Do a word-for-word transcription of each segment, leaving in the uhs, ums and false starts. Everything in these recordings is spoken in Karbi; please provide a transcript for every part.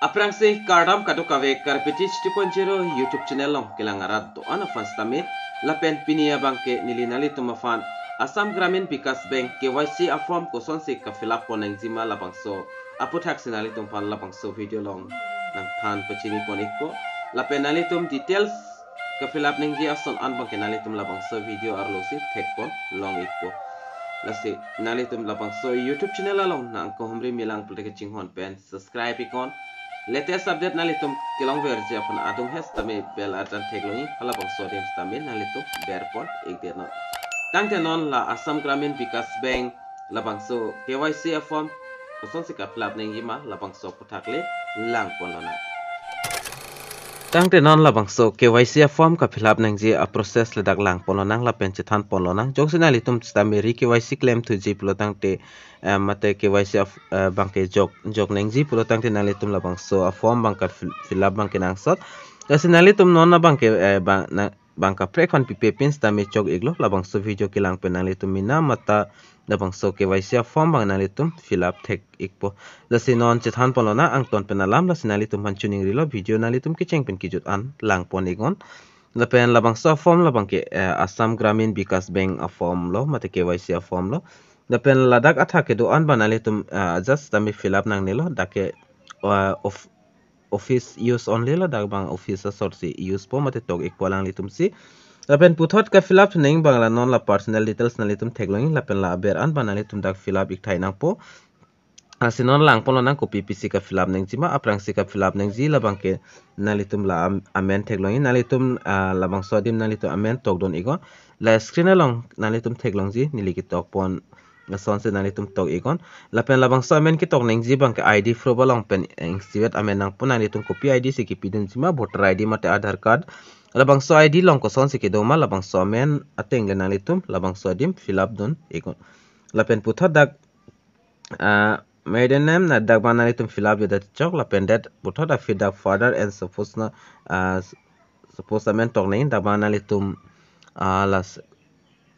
Aphrangsi kardom kadokave Karpiti City Point Zero YouTube channel along kelang arat do-an aphan sitame, lapen pini abangke neli nanglitum aphan Assam Gramin Vikas Bank K Y C a-form kosonsi ka-fill up pon nangjima labangso aputhaksi nanglitum aphan labangso video along nangthan pachini pon ikpo. Lapen nanglitum details ka-fill up nangji ason an abangke nanglitum labangso video arlosi thek pon long ikpo. Lasi nanglitum labangso YouTube channel along nangkehumri milang pulote kachinghon pen subscribe iknon. Latest update nanglitum kelongverji aphan adung hes tame bell icon theklongji, halabangso adim sitame nanglitum ber pon ikdet non. Tangte non la Assam Gramin Vikas Bank labangso K Y C a-form kosonsi ka-fill up nangjima labangso aputhak le lang pon lonang. Tangte non labangso K Y C a-form ka-fill up nangji a-process le dak lang pon lonang lapen chethan pon lonang. Jongsi nanglitum sitame re-K Y C klemthuji pulo tangte, eh, mate K Y C of, eh, abangke jok, jok nangji pulo tangte nanglitum labangso a-form abang ka-fill, fill up abangke nangsot. Lasi nanglitum non abangke, eh, abang, na, abang kaprek aphan pipe pin sitame chok iklo, labangso video kelang pen nanglitum mena mata labangso K Y C a-form abang nanglitum fill up thek ikpo. Lasi non chethan pon lonang angton pen alam, lasi nanglitum aphan chiningrilo, video nanglitum kecheng pen kejut an lang pon iknon. Lapen labangso a-form labangke, eh, Assam Gramin Vikas Bank a-form lo, mate K Y C a-form lo. Lapen ladak athak kedo-an abang nanglitum, eh, just tame fill up nangnelo, dak ke, eh, of, office use only lo, dak abang office asor si use po mate tok ikpo alanglitum si. Lapen puthot ka-fill up nang abang la non la personal details nanglitum theklongji, lapen la aber an abang nanglitum dak fill up ik thai nangpo. Lasi non lang pon lonang kopi pisi ka-fill up nangjima, aphrangsi ka-fill up nangji labangke nanglitum la am-, amen theklongji, nanglitum, ah, labangso adim nanglitum amen tokdun iknon. La screen along nanglitum theklongji, neli ketok pon asonsi nanglitum tok iknon. Lapen labangso amen ketok nangji abangke I D proof along pen ingsivet amen nangpo, nanglitum kopi I D si kepidunjima, voter I D mate Aadhaar card. Labangso I D along kosonsi kedo ma labangso amen ateng le nanglitum labangso adim fill up dun iknon. Lapen puthot dak, ah, maiden name na dak abang nanglitum fill up det chok, lapen det puthot aphi dak father and spouse na, ah, spouse amen tok nangji, dak abang nanglitum, ah, las,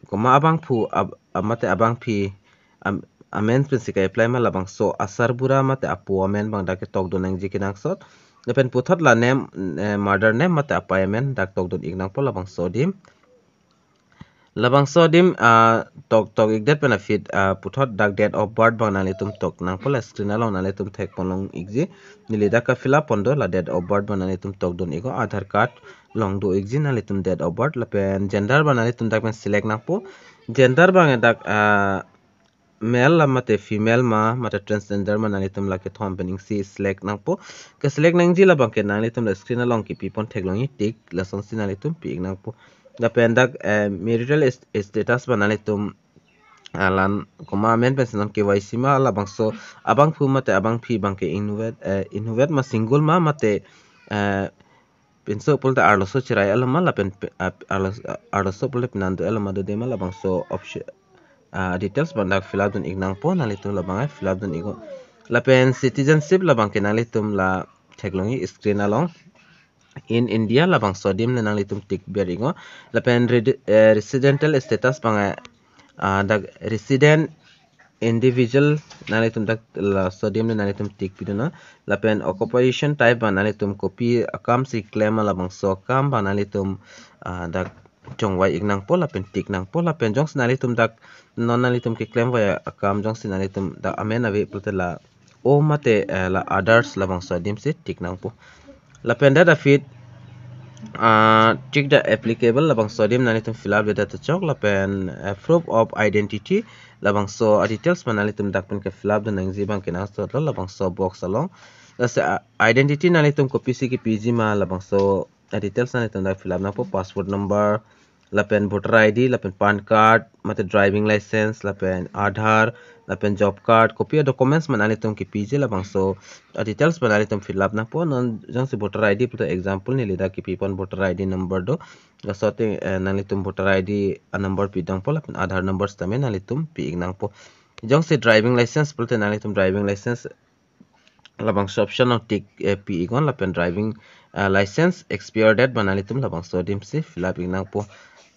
komat abangphu, ab-, ah, mate abangphi, am-, amen pensi ka-apply ma labangso asarbura mate apo amen abang dak ketokdun nangji kenangsot. Lapen puthot la name, eh, mother name mate apei amen dak tokdun ik nangpo labangso adim. Labangso adim, ah, tok, tok ikdet pen aphi, ah, puthot dak date of birth abang nanglitum tok nangpo, la screen along nanglitum thek pon long ikji. Neli dak ka-fill up pon do, la date of birth abang nanglitum tokdun iknon, Aadhaar card along do ikji nanglitum date of birth, lapen gender abang nanglitum dak pen select nangpo. Gender abang dak, ah, male la mate female ma, mate transgender ma nanglitum la kethom pen isi select nangpo. Ka-select nangji labangke nanglitum la screen along kepi pon theklongji tick, lasonsi nanglitum pi ik nangpo. Lapen dak, eh, marital est-, status abang nanglitum, ah, lan komat amen pensi non K Y C ma labangso abangphu mate abangphi abangke inutvet, eh, inutvet ma single ma mate, eh, pinso pulote arloso cherai aloma lapen pe-, ah, arlos-, ah, arloso pulote pinandu aloma dodema labangso option, ah, details abang dak fill up dun ik nangpo, nanglitum labang ai fill up dun iknon. Lapen citizenship labangke nanglitum la theklongji screen along. In India labangso adim le nanglitum tick ber iknon. Lapen redi-, eh, residential status abang ai, ah, dak resident individual nanglitum dak laso adim le nanglitum tick pidun non. Lapen occupation type abang nanglitum kopi akam si klem ma labangso akam abang nanglitum, ah, dak chongvai ik nangpo lapen tick nangpo, lapen jongsi nanglitum dak non nanglitum keklem vai akam jongsi nanglitum dak amen ave pulote la o mate, eh, la others labangso adim si tick nangpo. Lapen det aphi, ah, tick the applicable labangso adim nanglitum fill up det chok, lapen, eh, proof of identity labangso a-details abang nanglitum dak pen ka-fill up dun nangji abang kenangsot lo labangso box along. Lasi, ah, identity nanglitum kopisi kepiji ma labangso a-details nanglitum dak fill up nangpo, passport number, lapen voter I D, lapen PAN card, mate driving license, lapen Aadhaar, lapen job card, kopi a-documents ma nanglitum kepiji labangso a-details abang nanglitum fill up nangpo. Non jongsi voter I D pulote example neli dak kepi pon voter I D number do. Laso ateng, eh, nanglitum voter I D a-number pi nangpo lapen Aadhaar number sitame nanglitum pi ik nangpo. Jongsi driving license pulote nanglitum driving license labangso option along tick, eh, pi iknon lapen driving, eh, license expire date abang nanglitum labangso adim si fill up ik nangpo.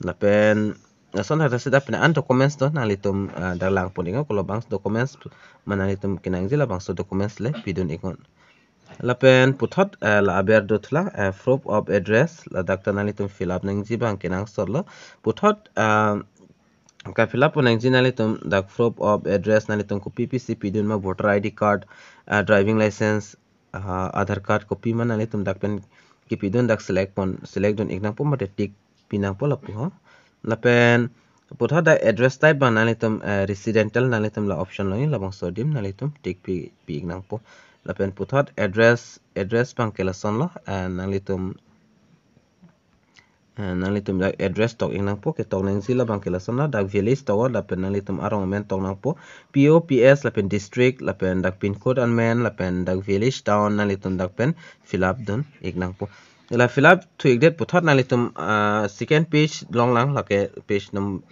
Lapen lason thakthaksi dak pen an documents do nanglitum, eh, dak lang pon iknon, kolobang documents ma nanglitum kenangji labangso documents le pidun iknon. Lapen puthot, eh, la aber do thulang, eh, proof of address, ladak ta nanglitum fill up nangji abang kenangsot lo. Puthot, eh, ka fill up nangji nanglitum dak proof of address nanglitum kopi pisi pidun ma, voter I D card, eh, driving license, ah, Aadhaar card kopi ma nanglitum dak pen kipidun dak select pon, select dun ik nangpo mate tick pi nangpo lapu ho. Lapen puthot dak address type abang nanglitum, eh, residential nanglitum la option longji, labangso adim nanglitum tick pi, pi ik nangpo. Lapen puthot address, address abang ke lason lo, eh, nanglitum, eh, nanglitum dak address tok ik nangpo, ketok nangji la abang ke lason lo, dak village tok o, lapen nanglitum arong amen tok nangpo, P O, P S, lapen district, lapen dak pin code amen, lapen dak village, town, nanglitum dak pen fill up dun ik nangpo. La fill up thu ik det puthot nanglitum, ah, second page longlang, lake page num-,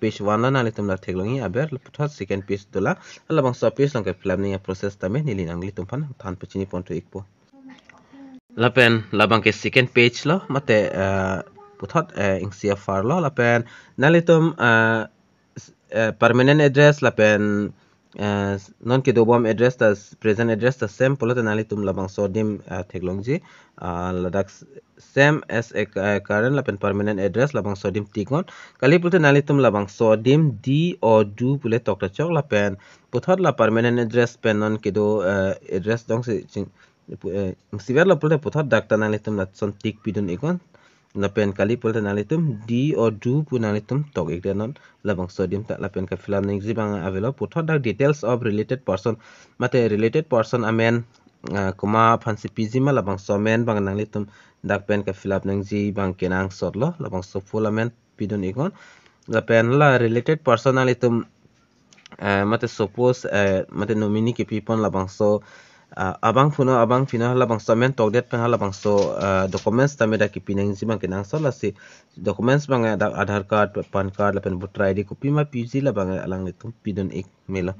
page one lo nanglitum la theklongji aber, puthot second page dolang, labangso page along ke fill up nangji a-process tame neli nanglitum aphan than pachini pon thu ikpo. Lapen labang ke second page lo, mate, ah, puthot, eh, isi aphar lo, lapen nanglitum, ah, s-, eh, permanent address lapen, eh, s-, non kedobom address ta s-, present address ta same pulote nanglitum labangso adim, eh, theklongji, ah, ladak s-, same as a, eh, current lapen permanent address, labangso adim tick non. Kali pulote nanglitum labangso adim do or do pule tok ta chok, lapen puthot la permanent address pen non kedo, eh, address dong si ching, pu-, eh, ingsiver lo pulote puthot dak ta nanglitum lason tick pidun ik non. Lapen kali pulote nanglitum do or do pu nanglitum tok ik det non, labangso adim ta, lapen ka fill up nangji abang avelo, puthot dak details of related person, mate related person amen, ah, komat aphansi piji ma, labangso amen abang nanglitum dak pen ka fill up nangji abang kenangsot lo, labangso full amen pidun ik non. Lapen la related person nanglitum, eh, mate suppose, eh, mate nominee kipi pon, labangso, ah, abangphu no, abangpi no, labangso amen tok det pen halabangso, ah, documents tame dak kipi nangji abang kenangsot, lasi documents abang, eh, dak Aadhaar card, PAN card, lapen voter I D kopi ma piji, labang, eh, alanglitum pidun ik melo.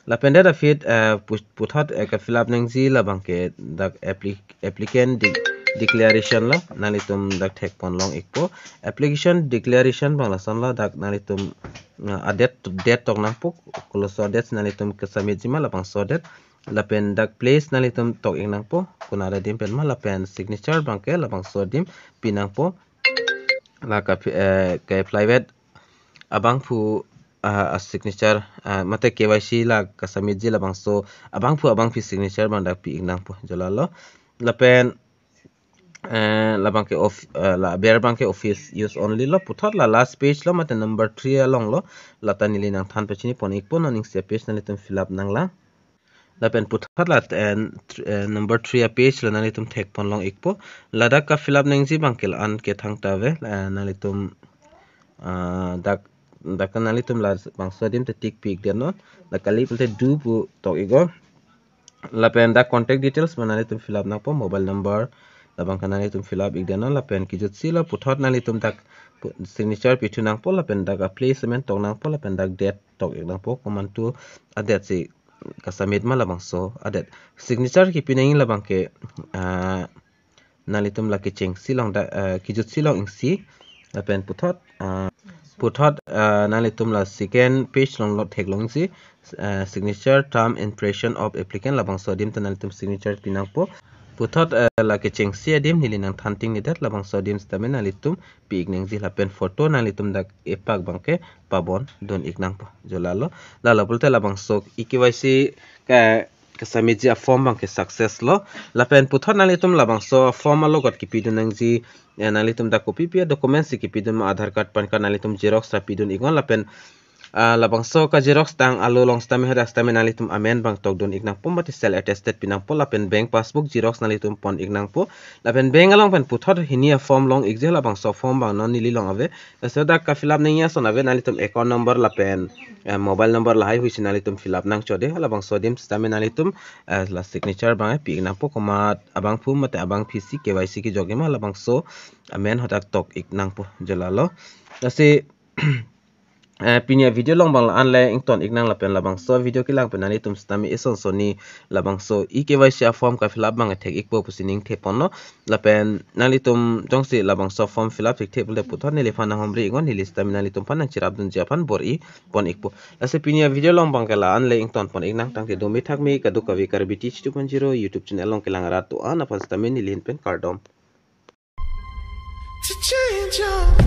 Lapen det aphi, eh, pu-, puthot, eh, ka fill up nangji labang ke dak appli-, applicant de-, declaration lo, nanglitum dak thek pon long ikpo. Application declaration abang lason lo, dak nanglitum, ah, a-date, date tok nangpo, koloso a-date nanglitum ke-submit ji ma, labangso a-date. Lapen dak place nanglitum tok ik nangpo, konat adim pen ma, lapen signature abang ke labangso adim pi nangpo. La ka phi-, eh, ka-apply vet abangphu, ah, a-signature, ah, mate K Y C la ka-submit ji labangso abangphu abangpi signature abang dak pi ik nangpo, jo lalo. Lapen, eh, labang ke of-, eh, la aber abang ke office use only lo, puthot la last page lo, mate number three along lo, lata neli nangthan pachini pon ikpo, non isi a-page nanglitum fill up nanglang. Lapen puthot la, eh, thr-, eh, number three a-page lo, nanglitum thek pon long ikpo. Ladak ka fill up nangji abang ke la-an ke thangta ave, eh, nanglitum, ah, dak, dak nanglitum labangso adim ta tick pi ik det non. La kali pulote do pu tok ik non. Lapen dak contact details abang nanglitum fill up nangpo, mobile number, labang ke nanglitum fill up ik det non. Lapen kijutsi lo, puthot nanglitum dak pu-, signature pithu nangpo, lapen dak a-place amen tok nangpo, lapen dak date tok ik nangpo, komantu a-date si ka-submit ma, labangso a-date. Signature kipi nangji labang ke, ah, nanglitum la kechengsi long dak, ah, kijutsi long iksi. Lapen puthot, ah, puthot, ah, nanglitum la second page along lo theklongsi, ah, signature, thumb impression of applicant, labangso adim ta nanglitum signature pi nangpo. Puthot, ah, la kechengsi adim neli nangthan ting ni det, labangso adim sitame nanglitum pi ik nangji, lapen photo nanglitum dak epak abang ke pabon dun ik nangpo, jo lalo. Lalo pulote labangso e-K Y C ka, ka-submit ji a-form abang ke success lo. Lapen puthot nanglitum labangso form alogot kipi dun nangji, eh, nanglitum dak kopi pi a-documents si kipi dun ma, Aadhaar card, PAN card nanglitum xerox ta pi dun ik non, lapen, ah, labangso ka-xerox tang alo along sitame, hadak sitame nanglitum amen abang tok dun ik nangpo, mate self attested pi nangpo, lapen bank passbook xerox nanglitum pon ik nangpo. Lapen bank along pen puthot hini a-form long ikji, labangso form abang non neli long ave. Laso dak ka fill up nangji ason ave, nanglitum account number lapen, eh, mobile number lahai huisi nanglitum fill up nangchode, labangso adim sitame nanglitum, eh, la signature abang pi ik nangpo, komat abangphu mate abangpi si K Y C kejok ma, labangso amen hadak tok ik nangpo, jo lalo. Lasi Eh, pini a-video along abang la-an le ington iknang lapen labangso video kelang pen nanglitum sitame ison sonni labangso e-K Y C a-form ka-fill up abang thek ikpo pusi ning theponlo. Lapen nanglitum jongsi labangso form fill up thekthe pulote puthot neliphan nanghumri iknon, neli sitame nanglitum aphan nangcherapdunji aphan bor-i pon ikpo. Lasi pini a-video along abang ke la-an le ington pon iknang, tangte dome thakme kadokave Karbi Teach two point zero YouTube channel along kelang arat do-an aphan sitame neli ahin pen kardom. To change your